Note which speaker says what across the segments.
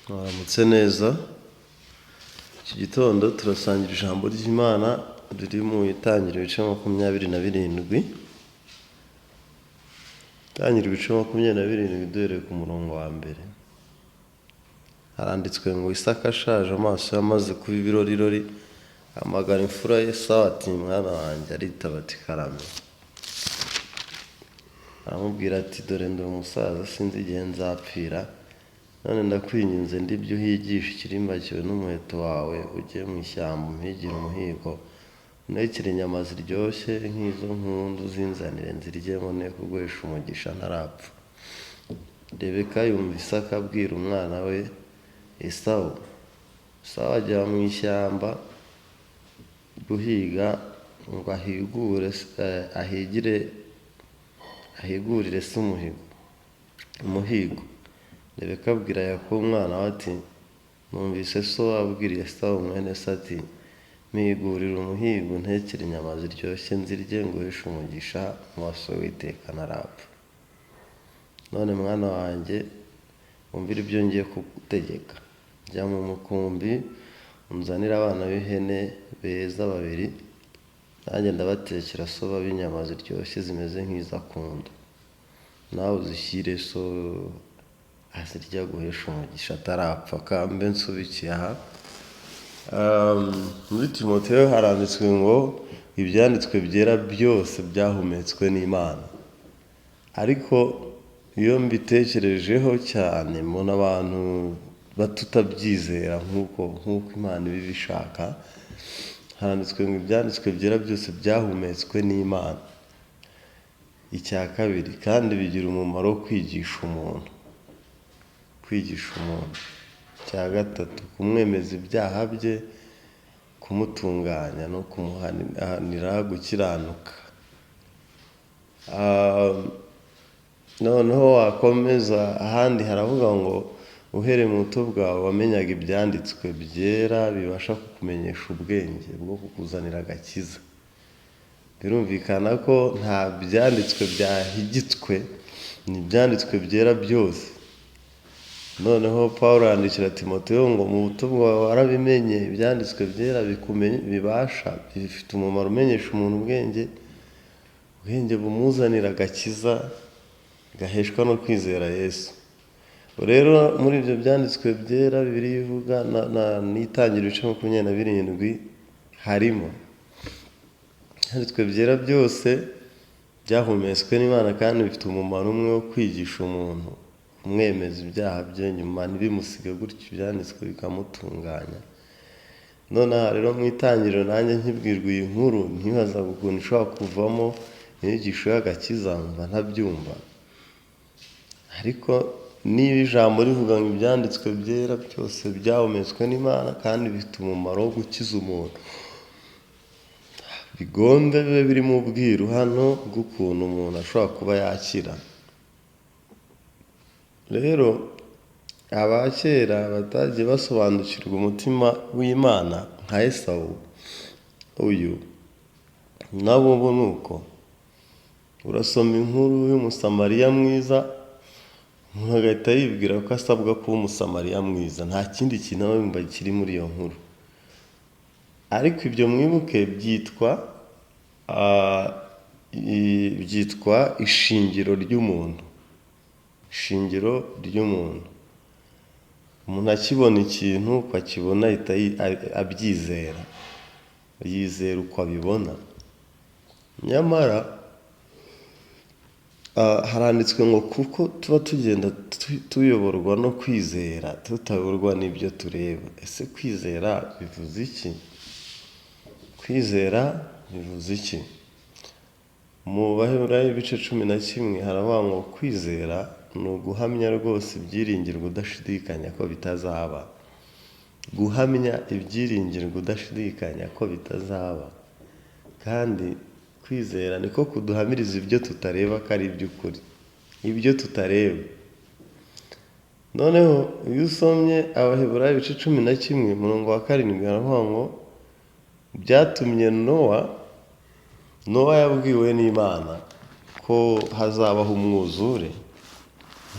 Speaker 1: Mwaramutse neza. Iki gitondo turasangira ijambo ry'Imana riri mu Itangiriro ibice 27. Itangiriro ibice 27 duhereye ku murongo wa mbere. Haranditswe ngo: "Isaka ashaje, amaso ye amaze kuba ibirorirori, ahamagara imfura ye Esawu ati: 'Mwana wanjye.' Aritaba ati: 'Karame.' Aramubwira ati: 'Dore ndi umusaza, sinzi igihe nzapfira. None ndakwinginze, ndibyo uhigishe ikirimbakiwe n'umuheto wawe, ujye mu ishyamba umpigire umuhigo, untekere inyama ziryoshye nk'izo nkunda, uzinzanire nzirye, mbone kuguhesha umugisha ntarapfa.' Rebeka yumva Isaka abwira umwana we Esawu. Esawu ajya mu ishyamba guhiga ngo ahigure ahigire ahigurire se umuhigo. Rebeka abwira Yakobo umwana we ati: 'Numvise so abwira Esawu mwene se ati: Mpigurira umuhigo, untekere inyama ziryoshye nzirye, nguheshe umugisha mu maso y'Uwiteka ntarapfa. None mwana wanjye, wumvire ibyo ngiye kugutegeka. Jya mu mukumbi unzanire abana b'ihene beza babiri, nanjye ndabatekera so babe inyama ziryoshye zimeze nk'izo akunda. Nawe uzishyire so azirye, aguheshe umugisha atarapfa.'" Kambe nsubikiye aha. Muri Timoteyo haranditswe ngo: "Ibyanditswe byera byose byahumetswe n'Imana." Ariko iyo mbitekerejeho cyane, mbona abantu batutabyizera nk'uko Imana iba ibishaka. Handitswe ngo: "Ibyanditswe byera byose byahumetswe n'Imana." Icya kabiri, kandi bigira umumaro wo kwigisha umuntu, kwigisha umuntu. Icya gatatu, kumwemeza ibyaha bye, kumutunganya no kumuhanira gukiranuka. Noneho wakomeza ahandi, haravuga ngo: "Uhereye mu buto bwawe wamenyaga ibyanditswe byera bibasha kukumenyesha ubwenge bwo kukuzanira agakiza." Birumvikana ko nta byanditswe byahigitswe, ni ibyanditswe byera byose. Noneho Paul yandikira Timoteyo ngo: "Mu buto bwawe warabimenye, ibyanditswe byera bibasha, bifite umumaro umenyesha umuntu ubwenge, ubwenge bumuzanira agakiza gaheshwa no kwizera Yesu." Rero muri ibyo byanditswe byera Bibiliya ivuga n'Itangiriro ibice 27, harimo ibyanditswe byera byose byahumetswe n'Imana kandi bifite umumaro umwe wo kwigisha umuntu, kumwemeza ibyaha bye, nyuma ntibimusige gutyo, ibyanditswe bikamutunganya. Nonaha rero mu Itangiriro, nanjye nkibwirwa iyi nkuru ntibazaga ukuntu ishobora kuvamo inyigisho y'agakiza, mva ntabyumva. Ariko niba ijambo rivuga ngo ibyanditswe byera byose byahumetswe n'Imana kandi bifite umumaro wo gukiza umuntu, bigombe bibe birimo ubwiru hano bw'ukuntu umuntu ashobora kuba yakira. Rero abakera batagiye basobanukirwa umutima w'Imana nka Esawu uyu, nabo ubu ni uko. Urasoma inkuru y'Umusamariya mwiza, umuntu agahita yibwira ko asabwa kuba Umusamariya mwiza, nta kindi kintu aba yumva kiri muri iyo nkuru. Ariko ibyo mwibuke byitwa ishingiro ry'umuntu, ishingiro ry'umuntu. Umuntu akibona ikintu, uko akibona ahita abyizera, yizera uko abibona. Nyamara haranditswe ngo: "Kuko tuba tugenda tuyoborwa no kwizera, tutayoborwa n'ibyo tureba." Ese kwizera bivuze iki? Kwizera bivuze iki? Mu Baheburayo ibice 11 haravuga ngo: "Kwizera ni uguhamya rwose ibyiringirwa udashidikanya ko bitazaba." Guhamya ibyiringirwa udashidikanya ko bitazaba. Kandi kwizera niko kuduhamiriza ibyo tutareba ko ari iby'ukuri, ibyo tutareba. Noneho iyo usomye Abaheburayo ibice 11 umurongo wa 7, haravuga ngo: "Byatumye Nowa yabwiwe n'Imana ko hazabaho umwuzure,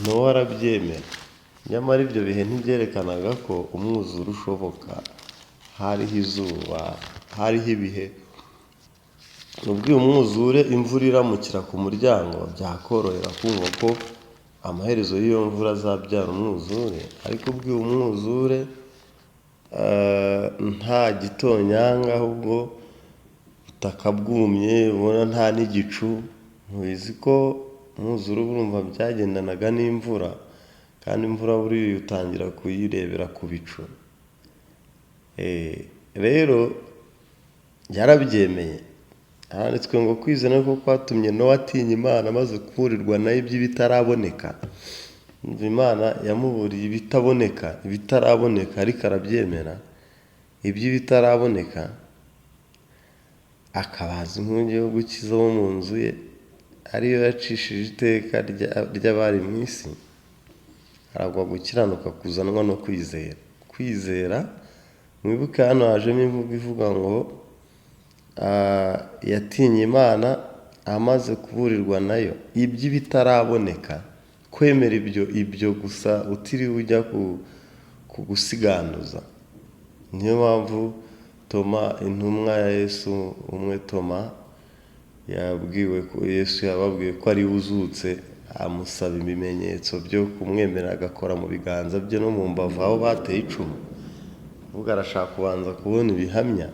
Speaker 1: Nowa arabyemera." Nyamara ibyo bihe ntibyerekanaga ko umwuzure ushoboka. Hariho izuba, hariho ibihe. Ubwo uyu mwuzure imvura iramukira ku muryango, byakorohera kumva ko amaherezo y'iyo mvura azabyara umwuzure, ariko ubwo uyu mwuzure nta gitonyanga, ahubwo ubutaka bwumye, ubona nta n'igicu. Ntubizi ko umwuzure urumva byagendanaga n'imvura, kandi imvura buriya utangira kuyirebera ku bicu. Rero yarabyemeye. Handitswe ngo kwizera niko kwatumye Nowa atinya Imana amaze kuburirwa nayo iby'ibitaraboneka. Imana yamuburiye ibitaboneka, ibitaraboneka, ariko arabyemera. Iby'ibitaraboneka akabaza inkungi yo gukiza abo mu nzu ye, ariyo yacishije iteka ry'abari mu isi. Haragwa gukiranuka kuzanwa no kwizera. Kwizera, mwibuke hano hajemo imvugo ivuga ngo yatinye Imana amaze kuburirwa nayo iby'ibitaraboneka. Kwemera ibyo gusa utiriwe ujya kugusiganuza. Niyo mpamvu Toma, intumwa ya Yesu umwe, Toma yabwiwe ko Yesu yababwiye ko ari we uzutse, amusaba ibimenyetso byo kumwemera, agakora mu biganza bye no mu mbavu aho bateye icumu. Kuvuga arashaka kubanza kubona ibihamya.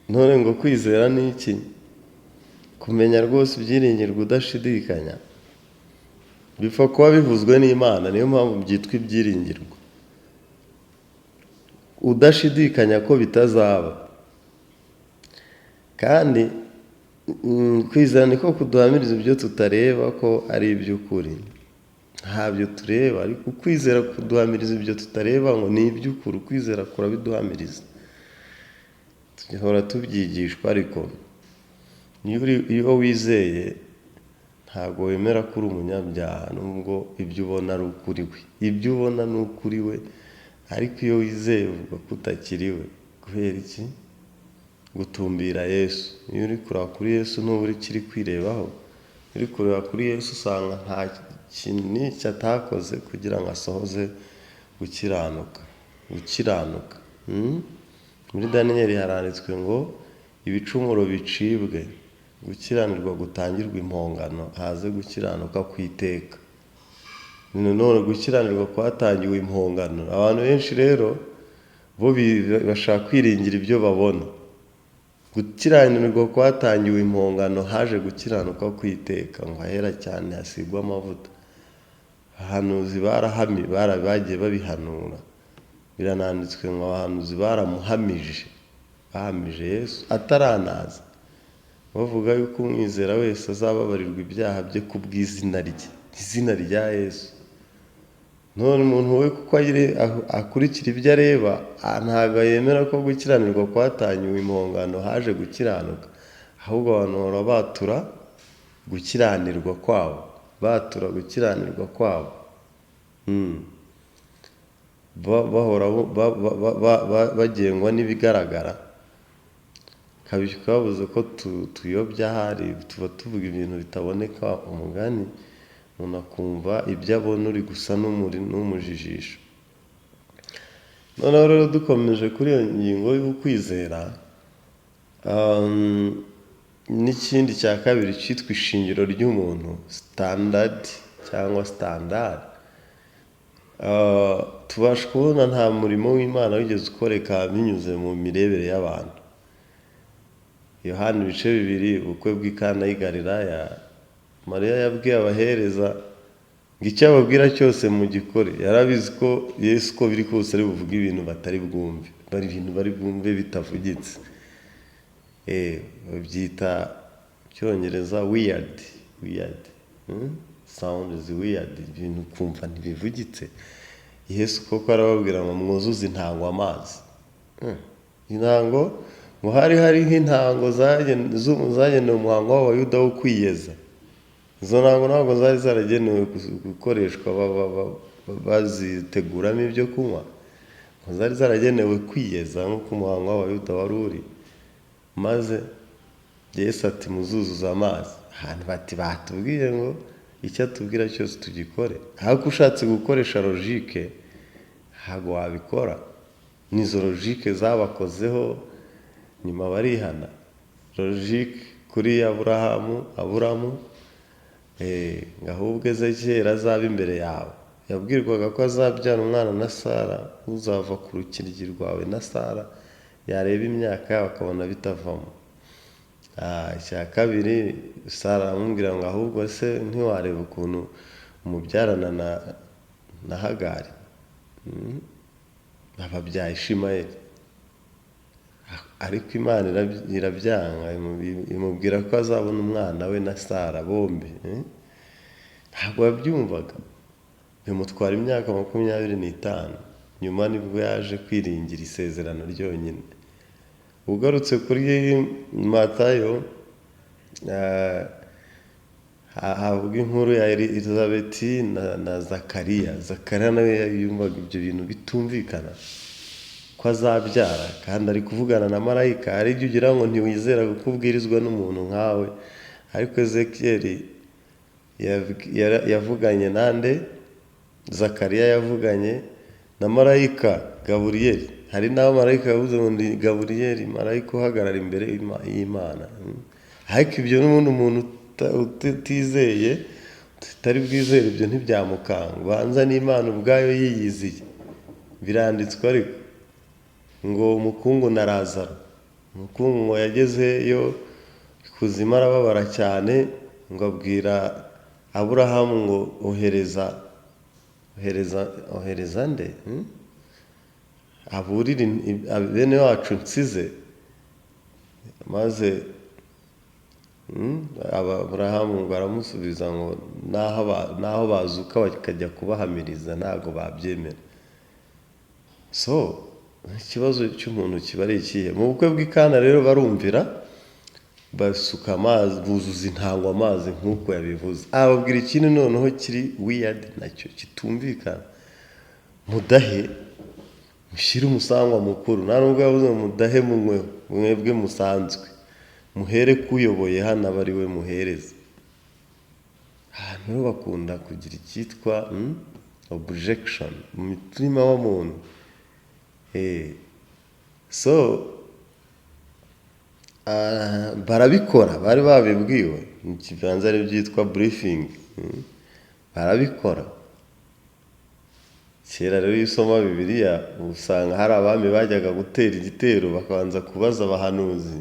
Speaker 1: None ngo kwizera ni iki? Kumenya rwose ibyiringirwa udashidikanya. Bipfa kuba bivuzwe n'Imana, niyo mpamvu byitwa ibyiringirwa. Udashidikanya ko bitazaba. Kandi kwizera niko kuduhamiriza ibyo tutareba ko ari iby'ukuri. Ntabyo tureba, ariko kwizera kuduhamiriza ibyo tutareba ngo ni iby'ukuri. Kwizera kurabiduhamiriza. Duhora tubyigishwa, ariko iyo wizeye ntabwo wemera ko uri umunyabyaha, nubwo ibyo ubona ari ukuri we. Ibyo ubona ni ukuri we, ariko iyo wizeye uvuga ko utakiri we. Kubera iki? Gutumbira Yesu. Iyo uri kureba kuri Yesu ntuba ukiri kwirebaho. Iyo uri kureba kuri Yesu usanga nta kintu n'iki atakoze kugira ngo asohoze gukiranuka. Gukiranuka. Muri Daniyeli haranditswe ngo ibicumuro bicibwe, gukiranirwa gutangirwe impongano, haze gukiranuka ku iteka. None gukiranirwa kwatangiwe impongano. Abantu benshi rero bo bashaka kwiringira ibyo babona. Gukiranirwa kwatangiwe impongano, haje gukiranuka ku iteka, ngo ahera cyane hasigwe amavuta. Abahanuzi bagiye babihanura. Birananditswe ngo abahanuzi baramuhamije, bahamije Yesu ataranaza, bavuga yuko umwizera wese azababarirwa ibyaha bye kubw'izina rye, izina rya Yesu. None umuntu we kuko akurikira ibyo areba, ntabwo yemera ko gukiranirwa kwatangiwe impongano, haje gukiranuka. Ahubwo abantu bahora batura gukiranirwa kwabo, batura gukiranirwa kwabo. Bahora bagengwa n'ibigaragara. Kababuze ko tuyobya, ahari tuba tuvuga ibintu bitaboneka. Umugani umuntu akumva ibyo abona, uri gusa n'umujijisho. Noneho rero dukomeje kuri iyo ngingo y'ukwizera, n'ikindi cya kabiri cyitwa ishingiro ry'umuntu, standard cyangwa standard. Tubasha kubona nta murimo w'Imana wigeze ukoreka binyuze mu mirebere y'abantu. Yohani ibice 2, ubukwe bw'i Kana y'i Galilaya, Mariya yabwiye abahereza ngo icyo ababwira cyose mugikore. Yarabizi ko Yesu uko biri kose ari buvuge ibintu batari bwumve, bari ibintu bari bwumve bitavugitse. Babyita mu Cyongereza weird, weird. Sound is weird, ibintu ukumva ntibivugitse. Yesu koko arababwira ngo mwuzuze intango amazi. Intango, ngo hari nk'intango zagenewe umuhango w'Abayuda wo kwiyeza. Izo ntango ntabwo zari zaragenewe gukoreshwa baziteguramo ibyo kunywa, ngo zari zaragenewe kwiyeza nk'uko umuhango w'Abayuda wari uri. Maze Yesu ati muzuzuze amazi. Ahantu bati batubwiye ngo Icyo atubwira cyose tugikore. Ariko ushatse gukoresha logique, ntabwo wabikora. N'izo logique zabakozeho, nyuma barihana. Logique kuri Aburahamu, Aburamu, ngo ahubwo Ezekiyeli azaba imbere yawe. Yabwirwaga ko azabyara umwana na Sara, uzava ku rukiryi rwawe na Sara, yareba imyaka yabo akabona bitavamo. Icya kabiri, Sara aramubwira ngo ahubwo se ntiwareba ukuntu umubyarana na Hagari? Ababyaye Ishimayeli. Ariko Imana irabyanga, imubwira ko azabona umwana we na Sara bombi. Ntabwo yabyumvaga, bimutwara imyaka 25, nyuma nibwo yaje kwiringira isezerano ryonyine. Ugarutse kuri Matayo, havuga inkuru ya Elizabeti na Zakariya. Zakariya nawe yumvaga ibyo bintu bitumvikana ko azabyara kandi ari kuvugana na marayika. Hari igihe ugira ngo ntiwizera kuko ubwirizwa n'umuntu nkawe, ariko Ezekiyeli yavuganye nande? Zakariya yavuganye na marayika Gaburiyeli. Hari n'aho marayika yavuze ngo ni Gaburiyeli, marayika uhagarara imbere y'Imana. Ariko ibyo n'ubundi umuntu utizeye, utari bwizere, ibyo ntibyamukanga. Ubanza n'Imana ubwayo yiyiziye. Biranditswe ariko ngo umukungu na Lazaro, umukungu ngo yagezeyo ikuzimu arababara cyane, ngo abwira Aburahamu ngo ohereza, ohereza, ohereza nde? Aburire bene wacu nsize. Maze Aburahamu ngo aramusubiza ngo naho bazuka bakajya kubahamiriza ntabwo babyemera. So ikibazo cy'umuntu kiba ari ikihe? Mu bukwe bw'i Kana rero barumvira, basuka amazi, buzuza intango amazi nk'uko yabivuze. Ababwira ikindi noneho kiri weird, nacyo kitumvikana: mudahe, mushyire umusangwa mukuru. Nta nubwo yavuze ngo mudahe munyweho mwebwe musanzwe, muhere kuyoboye hano aba ari we muhereza. Abantu rero bakunda kugira icyitwa objection mu mutima w'umuntu. So barabikora, bari babibwiwe mu kibanza, ari byitwa briefing. Barabikora. Kera rero iyo usoma Bibiliya, usanga hari abami bajyaga gutera igitero bakabanza kubaza abahanuzi.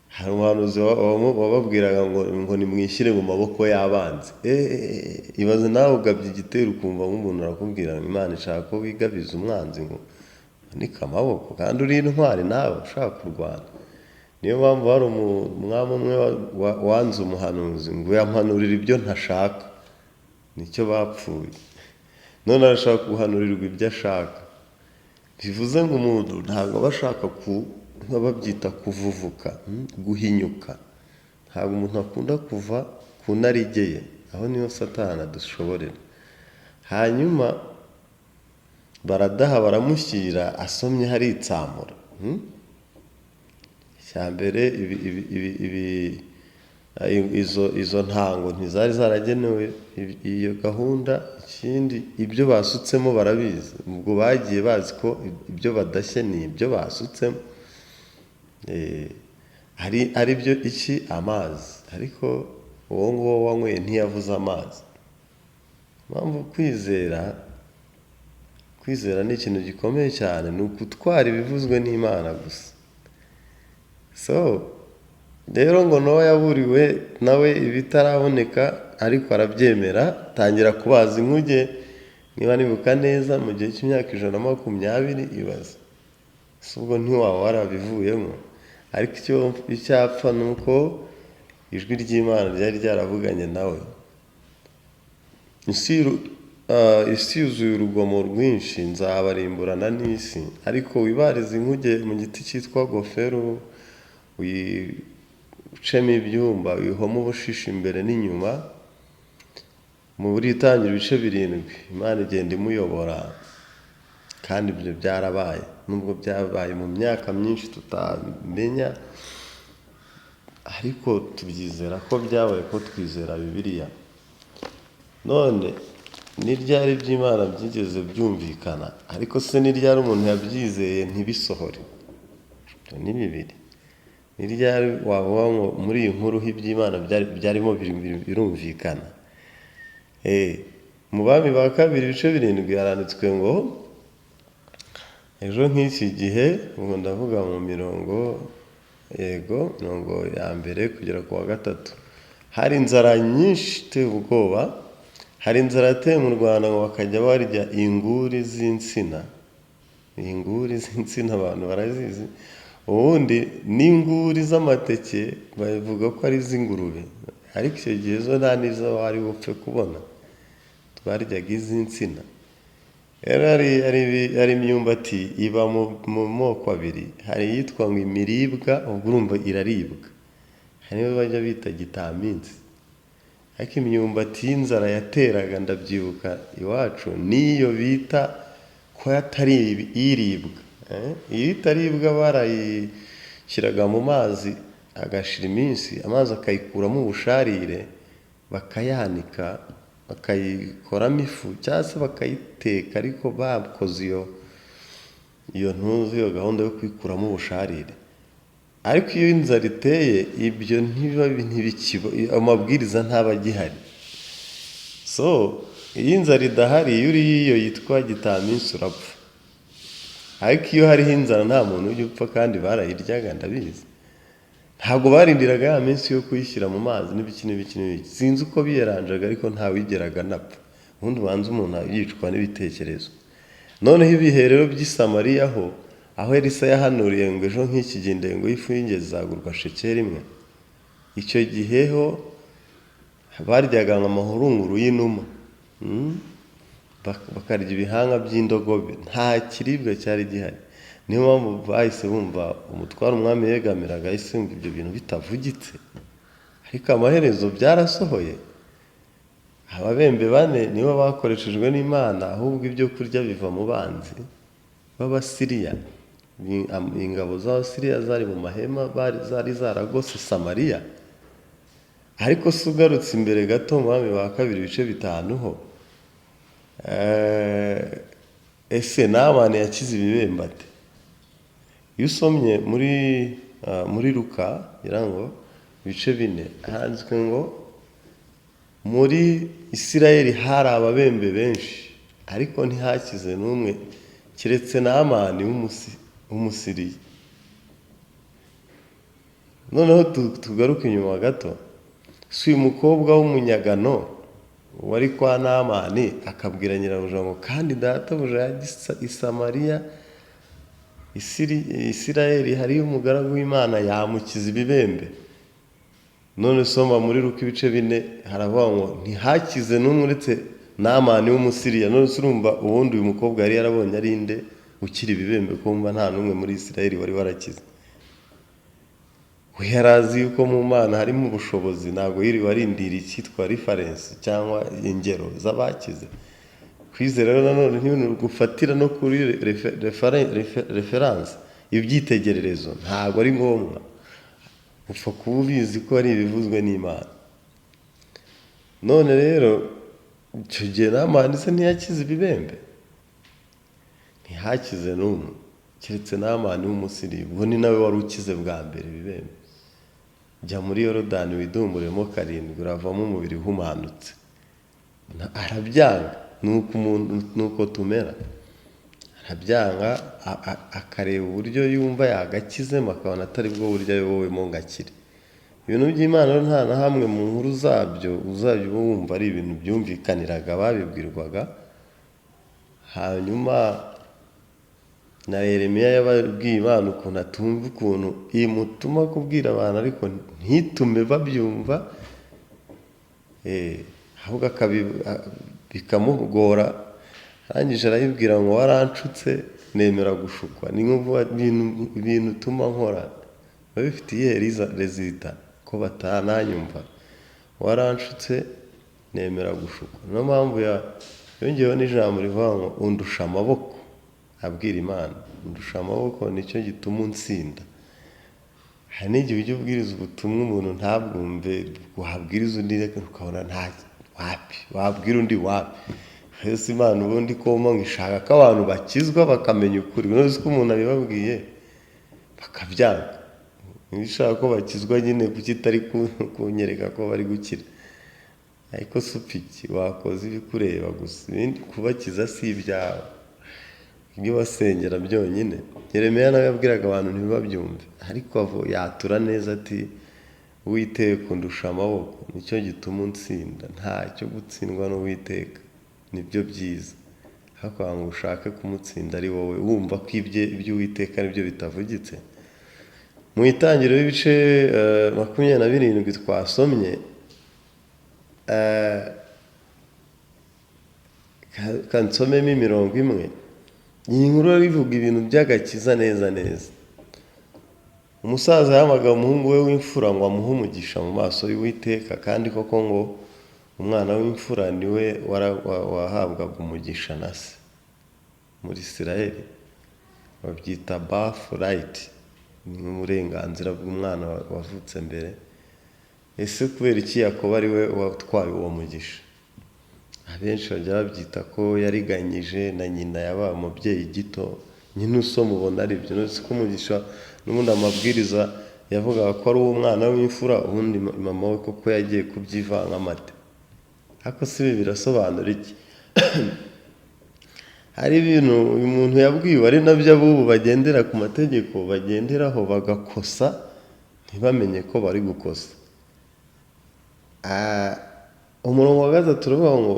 Speaker 1: Hari umuhanuzi wababwiraga ngo nimwishyire mu maboko y'abanzi. Ibaze nawe ugabye igitero, ukumva nk'umuntu arakubwira ngo Imana ishaka ko wigabiza umwanzi, ngo manike amaboko, kandi uri intwari nawe ushaka kurwana. Niyo mpamvu hari umwami umwe wanze umuhanuzi, ngo yampanurira ibyo ntashaka, nicyo bapfuye. None arashaka guhanurirwa ibyo ashaka. Bivuze ngo umuntu ntabwo aba ashaka ku babyita kuvuvuka, guhinyuka. Ntabwo umuntu akunda kuva ku narijye ye, aho niho Satani adushoborera. Hanyuma baradaha, baramushyira, asomye haritsamura. Icya mbere, izo ntango ntizari zaragenewe iyo gahunda. Ikindi, ibyo basutsemo barabizi. Ubwo bagiye bazi ko ibyo badashye ni ibyo basutsemo, ari byo iki? Amazi. Ariko uwo nguwo wanyweye ntiyavuze amazi. Impamvu kwizera ni ikintu gikomeye cyane, ni ugutwara ibivuzwe n'Imana gusa. So rero ngo Nowa yaburiwe nawe ibitaraboneka, ariko arabyemera, atangira kubaza inkuge, niba nibuka neza, mu gihe cy'imyaka 120. Ibaze si ubwo ntiwaba warabivuyemo? Ariko icyapfa ni uko ijwi ry'Imana ryari ryaravuganye nawe. Isi yuzuye urugomo rwinshi, nzabarimburana n'isi. Ariko wibarize inkuge mu giti cyitwa goferu, wicemo ibyumba, wihome ubushishi imbere n'inyuma. Muri Itangira ibice 7, Imana igenda imuyobora, kandi ibyo byarabaye, nubwo byabaye mu myaka myinshi tutamenya, ariko tubyizera ko byabaye, ko twizera Bibiliya. None ni ryari iby'Imana byigeze byumvikana? Ariko se ni ryari umuntu yabyizeye ntibisohore? Ibyo ni bibiri. Ni ryari wavuga ngo muri iyi nkuru iby'Imana byarimo birumvikana? Mu Bami ba Kabiri ibice 7 haranditswe ngo ejo nk'iki gihe, ubwo ndavuga mu mirongo, yego, mirongo ya mbere kugera ku wa 3, hari inzara nyinshi iteye ubwoba. Hari inzara yateye mu Rwanda ngo bakajya barya inguri z'insina. Inguri z'insina abantu barazizi. Ubundi n'inguri z'amateke bavuga ko ari iz'ingurube, ariko icyo gihe zo nta n'izo wari bupfe kubona, twaryaga iz'insina. Rero hari imyumbati iba mu moko abiri, hari iyitwa ngo imiribwa, ubwo urumva iraribwa, hari n'iyo bajya bita gitaminsi. Ariko imyumbati y'inzara yateraga, ndabyibuka iwacu, n'iyo bita ko atari iribwa. Iyo itaribwa barayishyiraga mu mazi agashira iminsi, amazi akayikuramo ubusharire, bakayanika, bakayikoramo ifu cyangwa se bakayiteka, ariko bakoze iyo ntuzi, iyo gahunda yo kuyikuramo ubusharire. Ariko iyo inzara iteye, ibyo ntibikiba, amabwiriza ntaba agihari. So iyo inzara idahari, iyo uriye iyo yitwa gitaminsi urapfa. Ariko iyo hariho inzara nta muntu ujya upfa, kandi barayiryaga ndabizi. Ntabwo barindiraga ya minsi yo kuyishyira mu mazi n'ibiki n'ibiki n'ibiki, sinzi uko biyeranjaga, ariko ntawigeraga anapfa. Ubundi ubanza umuntu yicwa n'ibitekerezo. Noneho ibihe rero by'i Samariya ho, aho Elisa yahanuriye ngo ejo nk'iki gihe indengo y'ifu y'ingezi izagurwa shekeli 1, icyo gihe ho baryaga amahurunguru y'inuma, bakarya ibihanga by'indogobe, nta kiribwa cyari gihari. Niyo mpamvu bahise bumva umutwaro umwami yegamiraga, yahise yumva ibyo bintu bitavugitse. Ariko amaherezo byarasohoye. Ababembe 4 nibo bakoreshejwe n'Imana, ahubwo ibyo kurya biva mu banzi b'Abasiriya. Ingabo z'Abasiriya zari mu mahema, zari zaragose Samariya. Ariko se ugarutse imbere gato mu Bami ba Kabiri ibice 5 ho, ese Namani yakize ibibembe ate? Iyo usomye muri Luka ngira ngo ibice 4, handitswe ngo muri Isirayeli hari ababembe benshi, ariko ntihakize n'umwe keretse Namani w'Umusiriya. Noneho tugaruke inyuma gato, si uyu mukobwa w'umunyagano wari kwa Namani akabwira nyirabuja ngo kandi databuja yajya i Samariya, Isirayeli hariyo umugaragu w'Imana yamukiza ibibembe. None soma muri Luka ibice 4 haravuga ngo ntihakize n'umwe uretse Namani w'Umusiriya. None se urumva ubundi uyu mukobwa yari yarabonye ari nde ukiri ibibembe, ko wumva nta n'umwe muri Isirayeli wari warakize? We yari azi yuko mu Mana harimo ubushobozi, ntabwo yiriwe arindira icyitwa reference cyangwa ingero z'abakize. Kwizera rero nanone ntibigufatira no kuri reference, ibyitegererezo ntabwo ari ngombwa, upfa kuba ubizi ko ari ibivuzwe n'Imana. None rero icyo gihe Namani se ntiyakize ibibembe? Ntihakize n'umwe keretse Namani w'Umusiriya, ubwo ni nawe wari ukize bwa mbere ibibembe. Jya muri Yorodani widumburemo 7, uravamo umubiri uhumanutse. Arabyanga, nuko tumera. Arabyanga, akareba uburyo yumva yagakizemo, akabona atari bwo buryo ayobowemo ngo akire. Ibintu by'Imana nta na hamwe mu nkuru zabyo uzajya uba wumva ari ibintu byumvikaniraga babibwirwaga. Hanyuma na Yeremiya yababwiye Imana ukuntu atumva ukuntu imutuma kubwira abantu, ariko ntitume babyumva, ahubwo bikamugora. Arangije arayibwira ngo waranshutse nemera gushukwa. Ni nko kuvuga ibintu utuma nkora biba bifite iyihe rezita ko batananyumva? Waranshutse nemera gushukwa. Niyo mpamvu yongeyeho n'ijambo rivuga ngo undusha amaboko, abwira Imana undusha amaboko nicyo gituma unsinda. Hari n'igihe ujya ubwiriza ubutumwa umuntu ntabwumve, wabwiriza undi ukabona nta Wapi wabwira undi wapi? Ese Imana ubundi koma ngo ishaka ko abantu bakizwa bakamenya ukuri, none ko umuntu abibabwiye bakabyanga? Niba ishaka ko bakizwa nyine, kuki itari kunyereka ko bari gukira? Ariko si upiki wakoze ibikureba gusa, ibindi kubakiza si ibyawe, ibyo basengera byonyine. Yeremiya nawe yabwiraga abantu ntibabyumve, ariko yatura neza ati: "Uwiteka undusha amaboko, nicyo gituma unsinda." Ntacyo gutsindwa n'Uwiteka nibyo byiza, ariko ngo ushake kumutsinda ari wowe wumva ko iby'Uwiteka aribyo bitavugitse. Mu itangiriro y'ibice 27 twasomye, kansomemo imirongo imwe. Iyi nkuru ivuga ibintu by'agakiza neza neza. Umusaza yahamagaye umuhungu we w'imfura ngo amuhe umugisha mu maso y'Uwiteka, kandi koko ngo umwana w'imfura niwe wahabwaga umugisha na se. Muri Isirayeli babyita birthright, ni uburenganzira bw'umwana wavutse mbere. Ese kubera iki Yakobo ari we watwaye uwo mugisha? Abenshi bajya babyita ko yariganyije na nyina, yabaye umubyeyi gito. Nyine usoma ubona ari byo. None ko umugisha n'ubundi amabwiriza yavugaga ko ari uw'umwana w'imfura, ubundi mama we koko yagiye kubyivanga amate? Ariko si ibi birasobanura iki? Hari ibintu uyu muntu yabwiwe, ari nabyo abubu bagendera ku mategeko bagenderaho bagakosa ntibamenye ko bari gukosa. Umurongo wa 3 uravuga ngo: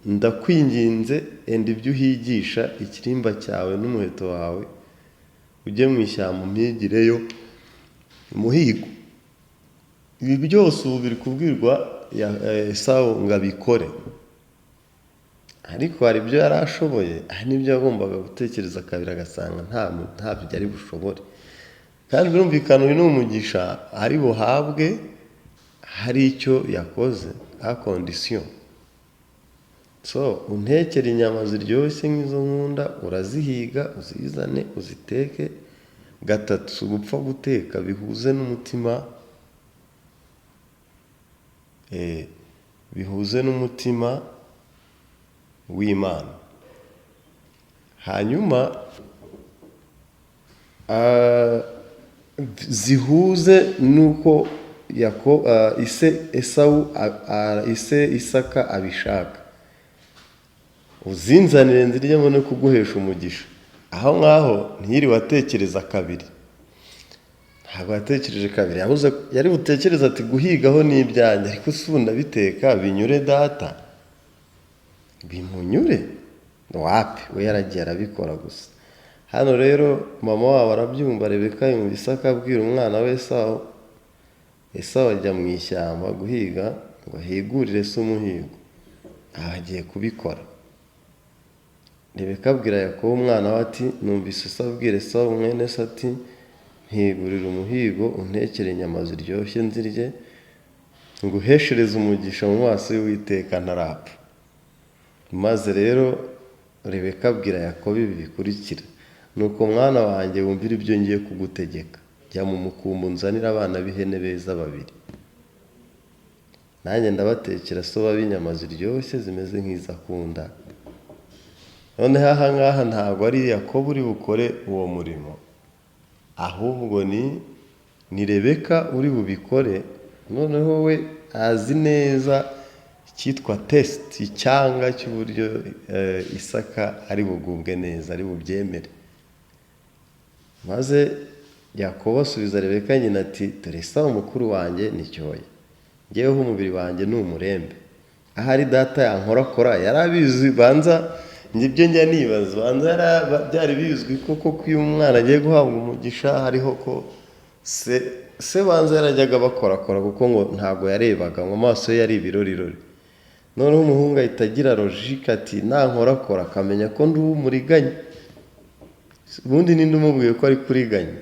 Speaker 1: "Ndakwinginze, enda ibyo uhigisha, ikirimba cyawe n'umuheto wawe, ujye mu ishyamba umpigireyo umuhigo." Ibi byose ubu biri kubwirwa Esawu ngo abikore, ariko hari ibyo yari ashoboye, hari n'ibyo yagombaga gutekereza kabiri agasanga ntabyo ari bushobore. Kandi birumvikana, uyu ni umugisha ari buhabwe hari icyo yakoze, à condition. So untekere inyama ziryoshye nk'izo nkunda, urazihiga uzizane uziteke. Gatatu, si ugupfa guteka, bihuze n'umutima, bihuze n'umutima w'Imana. Hanyuma zihuze n'uko ise Esawu, ise Isaka abishaka. Uzinzanire nzirye, mbone kuguhesha umugisha. Aho ngaho ntiyiriwe atekereza kabiri, ntabwo yatekereje kabiri. Yabuze yari butekereze ati: "Guhigaho ni ibyanjye, ariko si ubu ndabiteka binyure data, bimunyure?" Wapi, we yaragiye arabikora gusa. Hano rero mama wabo arabyumva. Rebeka yumva Isaka abwira umwana we Esawu. Esawu ajya mu ishyamba guhiga ngo ahigurire se umuhigo. Aha agiye kubikora. Rebeka abwira Yakobo umwana we ati: "Numvise se abwira Esawu mwene se ati: 'Mpigurira umuhigo, untekere inyama ziryoshye nzirye, nguheshereze umugisha mu maso y'Uwiteka ntarapfa.'" Maze rero Rebeka abwira Yakobo ibi bikurikira: "Nuko mwana wanjye, wumvire ibyo ngiye kugutegeka. Jya mu mukumbi unzanire abana b'ihene beza babiri, nanjye ndabatekera so b'inyama ziryoshye zimeze nk'izo akunda." Noneho aha ngaha ntabwo ari Yakobo uri bukore uwo murimo, ahubwo ni Rebeka uri bubikore. Noneho we azi neza icyitwa taste, icyanga cy'uburyo Isaka ari bugubwe neza, ari bubyemere. Maze Yakobo asubiza Rebeka nyina ati: "Dore Esawu mukuru wanjye ni cyoya, ngeweho umubiri wanjye ni umurembe. Ahari data yankorakora." Yari abizi, banza njye ibyo njya nibaza, banza byari bizwi koko ko iyo umwana agiye guhabwa umugisha hariho ko se banza yarajyaga bakorakora, kuko ngo ntabwo yarebaga mu maso ye, yari ibirorirori. Noneho umuhungu ahita agira logique ati: "Nankorakora akamenya ko ndi uw'umuriganya." Ubundi ninde umubwiye ko ari kuriganya?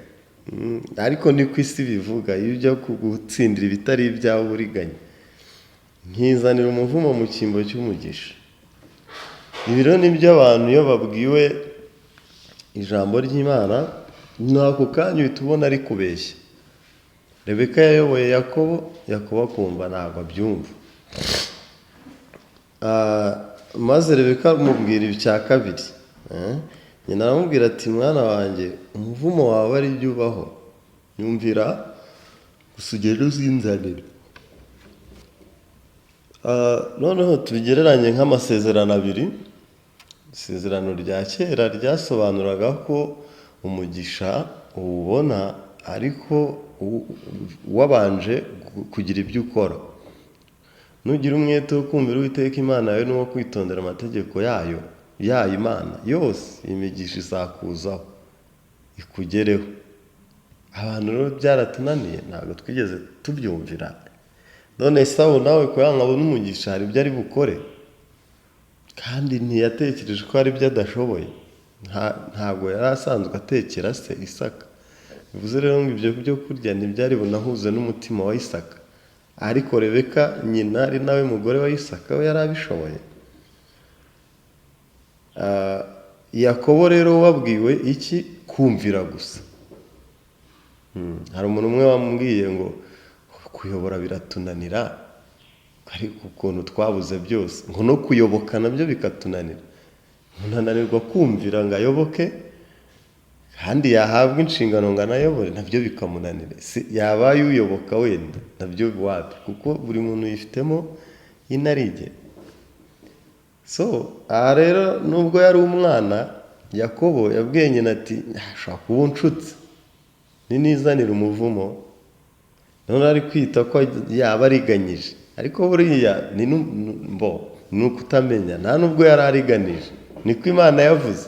Speaker 1: Ariko ni ku isi bivuga, iyo ujya gutsindira ibitari ibyawe uriganya. "Nkizanira umuvumo mu cyimbo cy'umugisha." Ibi rero ni byo abantu iyo babwiwe ijambo ry'Imana, ni ako kanya uhita ubona ari kubeshya. Rebeka yayoboye Yakobo, Yakobo akumva ntabwo abyumva. Maze Rebeka amubwira icya kabiri. Nyina aramubwira ati: "Mwana wanjye, umuvumo wawe ari byo ubaho, nyumvira gusa, ugende uzinzanire." Noneho tubigereranye nk'amasezerano abiri. Isezerano rya kera ryasobanuraga ko umugisha uwubona ariko wabanje kugira ibyo ukora. Nugira umwete wo kumvira Uwiteka Imana yawe n'uwo kwitondera amategeko yayo Imana yose, imigisha izakuzaho ikugereho. Abantu rero byaratunaniye, ntabwo twigeze tubyumvira. None Esawu nawe kugira ngo abone umugisha hari ibyo ari bukore, kandi ntiyatekereje ko hari ibyo adashoboye. Ntabwo yari asanzwe atekera se Isaka. Bivuze rero ngo ibyo byo kurya ntibyari bunahuze n'umutima wa Isaka, ariko Rebeka nyina, ari nawe mugore wa Isaka, we yari abishoboye. Yakobo rero wabwiwe iki? Kumvira gusa. Hari umuntu umwe wambwiye ngo kuyobora biratunanira, ariko ukuntu twabuze byose, ngo no kuyoboka nabyo bikatunanira. Umuntu ananirwa kumvira ngo ayoboke, kandi yahabwa inshingano ngo anayobore nabyo bikamunanira. Yabaye uyoboka wenda nabyo wapi, kuko buri muntu yifitemo inarijye. So aha rero, nubwo yari umwana, Yakobo yabwiye nyina ati: "Ashobora kuba unshutse, ninizanira umuvumo." None ari kwita ko yaba ariganyije, ariko buriya ni mbo ni ukutamenya. Nta nubwo yari ariganije, niko Imana yavuze.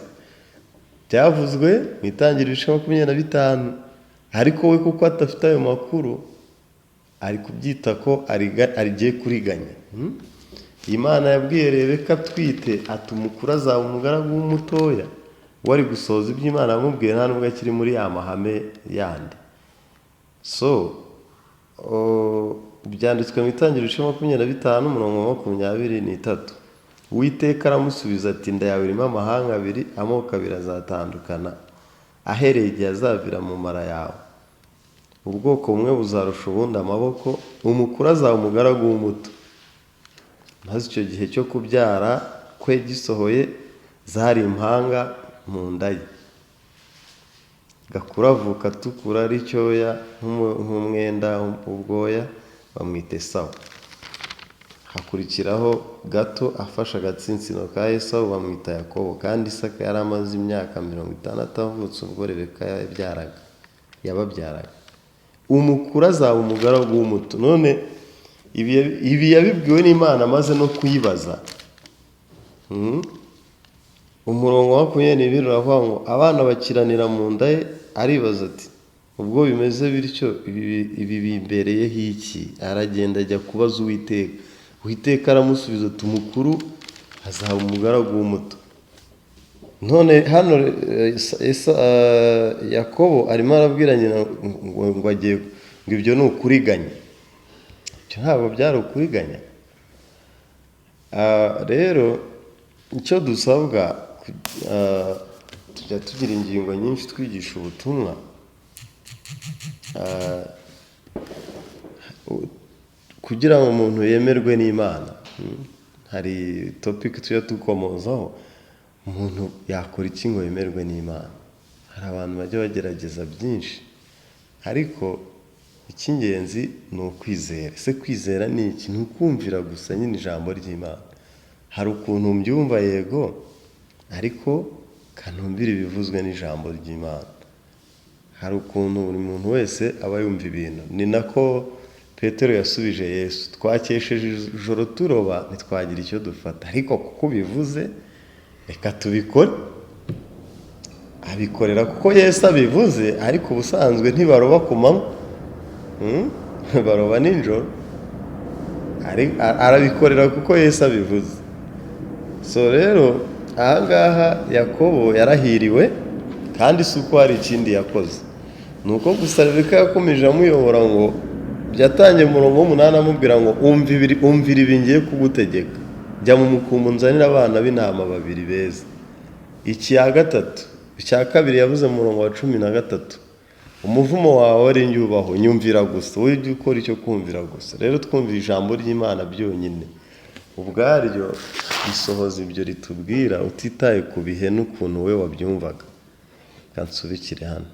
Speaker 1: Byavuzwe mu Itangiriro ibice 25, ariko we kuko adafite ayo makuru ari kubyita ko agiye kuriganya. Imana yabwiye Rebeka atwite ati: "Umukuru azaba umugaragu w'umutoya." We ari gusohoza ibyo Imana yamubwiye, nta nubwo akiri muri ya mahame yandi. So byanditswe mu Itangiriro ibice 25, umurongo wa 23. Uwiteka aramusubiza ati: "Inda yawe irimo amahanga abiri, amoko abiri azatandukana ahereye igihe azavira mu mara yawe. Ubwoko bumwe buzarusha ubundi amaboko, umukuru azaba umugaragu w'umuto." Maze icyo gihe cyo kubyara kwe gisohoye, zari impanga mu nda ye. Gakuru avuka atukura, ari cyoya nk'umwenda w'ubwoya, bamwita Esawu. Hakurikiraho gato afashe agatsinsino ka Esawu, bamwita Yakobo. Kandi Isaka yari amaze imyaka 60 avutse ubwo Rebeka yababyaraga. Umukuru azaba umugaragu w'umuto. None ibi yabibwiwe n'Imana amaze no kuyibaza. Umurongo wa 22 uravuga ngo abana bakiranira mu nda ye, aribaza ati: "Ubwo bimeze bityo, ibi bimbereyeho iki?" Aragenda ajya kubaza Uwiteka. Uwiteka aramusubiza ati: "Umukuru azaba umugaragu w'umuto." None hano Yakobo arimo arabwira nyina ngo agiye, ngo ibyo ni ukuriganya. Ibyo ntabwo byari ukuriganya. Rero icyo dusabwa, tujya tugira ingingo nyinshi twigisha ubutumwa. Kugira ngo umuntu yemerwe n'Imana, hari topic tujya dukomozaho: umuntu yakora iki ngo yemerwe n'Imana? Hari abantu bajya bagerageza byinshi, ariko icy'ingenzi ni ukwizera. Ese kwizera ni iki? Ni ukumvira gusa nyine ijambo ry'Imana. Hari ukuntu mbyumva, yego, ariko kanumvira ibivuzwe n'ijambo ry'Imana. Hari ukuntu buri muntu wese aba yumva ibintu. Ni nako Petero yasubije Yesu: "Twakesheje ijoro turoba, ntitwagira icyo dufata, ariko kuko ubivuze reka tubikore." Abikorera kuko Yesu abivuze, ariko ubusanzwe ntibaroba ku manywa, baroba nijoro. Arabikorera kuko Yesu abivuze. So rero ahangaha Yakobo yarahiriwe, kandi si uko hari ikindi yakoze, ni uko gusa Rebeka yakomeje amuyobora. Ngo byatangiye umurongo w'umunani amubwira ngo: "Umvira ibi ngiye kugutegeka, jya mu mukumbi unzanire abana b'intama babiri beza." Icya gatatu, icya kabiri yavuze mu murongo wa 13: "Umuvumo wawe ari njye ubaho, nyumvira gusa, wowe ujye ukora icyo kumvira gusa." Rero twumvira ijambo ry'Imana byonyine. Ubwaryo risohoza ibyo ritubwira, utitaye ku bihe n'ukuntu we wabyumvaga. Reka nsubikire hano.